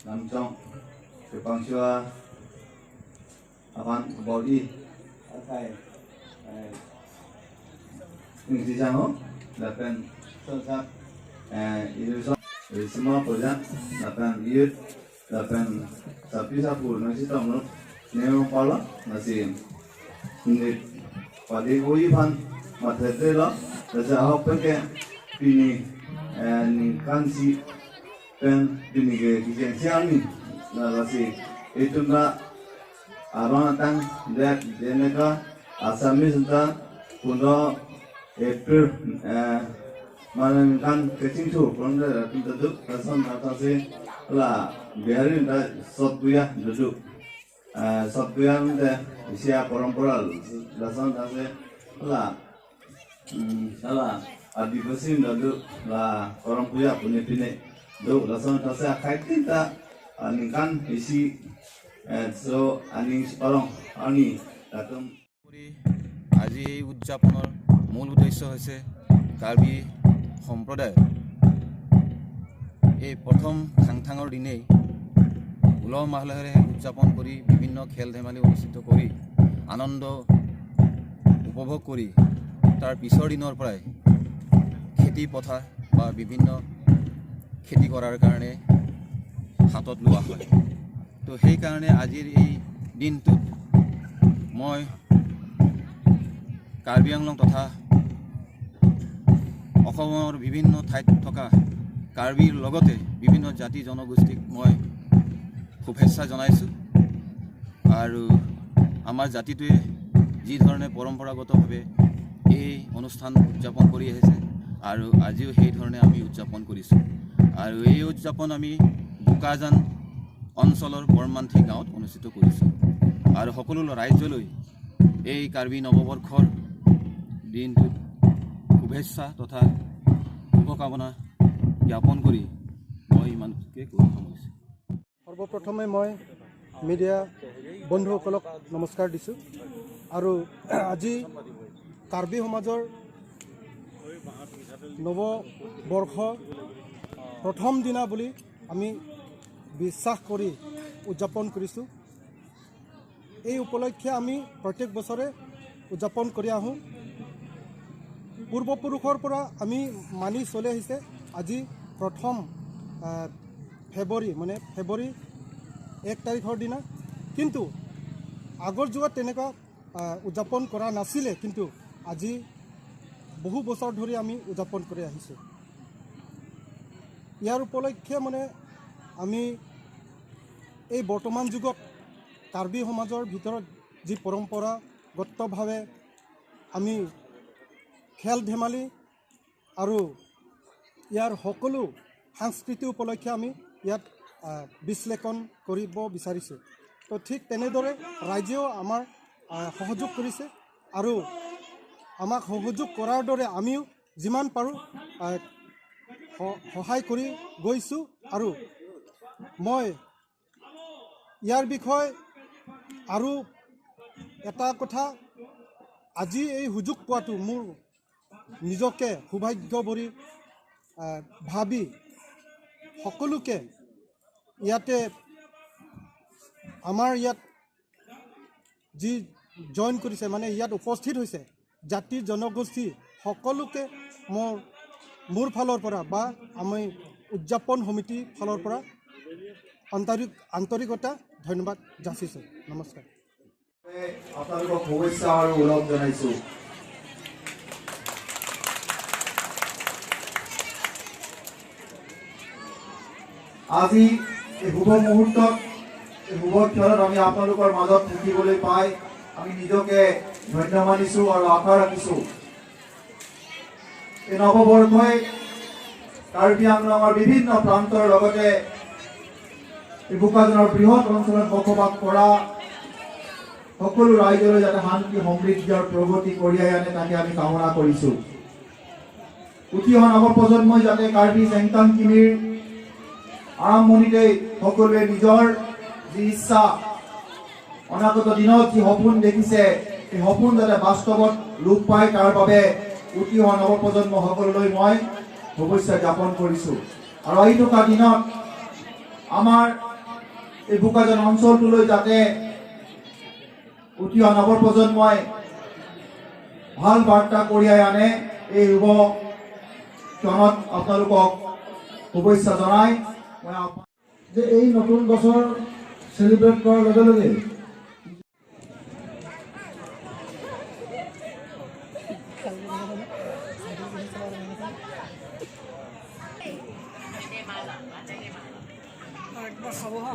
Lamjong Kepangchua Apan Bodi Akai Ngisijang Lapan Sosap Ilusa Semua Pojang Lapan Yut Lapan Sapi Sapu Nasi Tong Neo Pala Nasi Nit Padi Ui Pan Matete Lo Lasa Hok Peke Pini Ning Kansi Pen Pini Ke Kijeng Siang Ni Lasi Itu na Arang Tang Dek Jeneka Assamese ta 15 April Malang kecing tu pronda duduk rasan atas la biarin da sotbuya duduk sotbuya de isia পরম্পরা rasan আছে la la adivasi duduk la পরম্পরা pune pine duduk rasan আছে khaitin ta aningkan isi so aning parong ani tatum আজি এই উদযাপনৰ মূল উদ্দেশ্য হৈছে কাৰ্বি সম্প্ৰদায়ৰ এই প্ৰথম থাংথাঙৰ দিনেই উলহ মালহেৰে উদযাপন কৰি বিভিন্ন খেল ধেমালি অনুষ্ঠিত কৰি আনন্দ উপভোগ কৰি তাৰ পিছৰ দিনৰ পৰাই খেতি পথাৰ বা বিভিন্ন খেতি কৰাৰ কাৰণে হাতত লোৱা হয়। তো সেইকাৰণে আজিৰ এই দিনটোত মই কাৰ্বি আংলং তথা অসমৰ বিভিন্ন ঠাইত থকা কাৰ্বিৰ লগতে বিভিন্ন জাতি জনগোষ্ঠীক মই শুভেচ্ছা জনাইছোঁ। আৰু আমাৰ জাতিটোৱে যি ধৰণে পৰম্পৰাগতভাৱে এই অনুষ্ঠান উদযাপন কৰি আহিছে আৰু আজিও সেই ধৰণে আমি উদযাপন কৰিছোঁ। আৰু এই উদযাপন আমি বোকাজান অঞ্চলৰ বৰমান্থি গাঁৱত অনুষ্ঠিত কৰিছোঁ। আৰু সকলো ৰাইজলৈ এই কাৰ্বি নৱবৰ্ষৰ দিনটোত শুভেচ্ছা তথা শুভকামনা জ্ঞাপন কৰি মই ইমানকে কৈ সামৰিছোঁ। সৰ্বপ্ৰথমে মই মিডিয়া বন্ধুসকলক নমস্কাৰ দিছোঁ। আৰু আজি কাৰ্বি সমাজৰ নৱবৰ্ষ প্ৰথম দিনা বুলি আমি বিশ্বাস কৰি উদযাপন কৰিছোঁ। এই উপলক্ষে আমি প্ৰত্যেক বছৰে উদযাপন কৰি আহোঁ। পূৰ্বপুৰুষৰ পৰা আমি মানি চলি আহিছে। আজি প্ৰথম ফেব্ৰুৱাৰী, মানে ফেব্ৰুৱাৰী 1 তাৰিখৰ দিনা। কিন্তু আগৰ যুগত তেনেকুৱা উদযাপন কৰা নাছিলে, কিন্তু আজি বহু বছৰ ধৰি আমি উদযাপন কৰি আহিছোঁ। ইয়াৰ উপলক্ষে মানে আমি এই বৰ্তমান যুগত কাৰ্বি সমাজৰ ভিতৰত যি পৰম্পৰাগতভাৱে আমি খেল ধেমালি আৰু ইয়াৰ সকলো সাংস্কৃতিক উপলক্ষে আমি ইয়াত বিশ্লেষণ কৰিব বিচাৰিছোঁ। তো ঠিক তেনেদৰে ৰাইজেও আমাৰ সহযোগ কৰিছে আৰু আমাক সহযোগ কৰাৰ দৰে আমিও যিমান পাৰোঁ সহায় কৰি গৈছোঁ। আৰু মই ইয়াৰ বিষয়ে আৰু এটা কথা, আজি এই সুযোগ পোৱাটো মোৰ নিজকে সৌভাগ্য বুলি ভাবি সকলোকে ইয়াতে আমাৰ ইয়াত যি জইন কৰিছে, মানে ইয়াত উপস্থিত হৈছে জাতি জনগোষ্ঠী সকলোকে মোৰ ফালৰ পৰা বা আমি উদযাপন সমিতিৰ ফালৰ পৰা আন্তৰিকতা ধন্যবাদ যাচিছোঁ। নমস্কাৰ। আপোনালোকক শুভেচ্ছা আৰু ওলগ জনাইছো। আজি এই শুভ মুহূৰ্তত, এই শুভ ক্ষণত আমি আপোনালোকৰ মাজত থাকিবলৈ পাই আমি নিজকে ধন্য মানিছো আৰু আশা ৰাখিছো, এই নৱবৰ্ষই কাৰ্বি আংলঙৰ বিভিন্ন প্ৰান্তৰ লগতে এই বোকাজানৰ বৃহৎ অঞ্চলত বসবাস কৰা সকলো ৰাইজলৈ যাতে শান্তি, সমৃদ্ধি আৰু প্ৰগতি কঢ়িয়াই আনে, তাকে আমি কামনা কৰিছো। উঠি অহা নৱপ্ৰজন্মই যাতে কাৰ্বি চেংটাং কিমিৰ আৰম্ভণিতেই সকলোৱে নিজৰ যি ইচ্ছা, অনাগত দিনত যি সপোন দেখিছে, সেই সপোন যাতে বাস্তৱত ৰূপ পায়, তাৰ বাবে উঠি অহা নৱপ্ৰজন্ম সকলোলৈ মই শুভেচ্ছা জ্ঞাপন কৰিছো। আৰু আহি থকা দিনত আমাৰ এই বোকাজান অঞ্চলটোলৈ যাতে উঠি অহা নৱপ্ৰজন্মই ভাল বাৰ্তা কঢ়িয়াই আনে, এই শুভ ক্ষণত আপোনালোকক শুভেচ্ছা জনাই মই যে এই নতুন বছৰ চেলিব্ৰেট কৰাৰ লগে লগে একবাৰ চাব হা।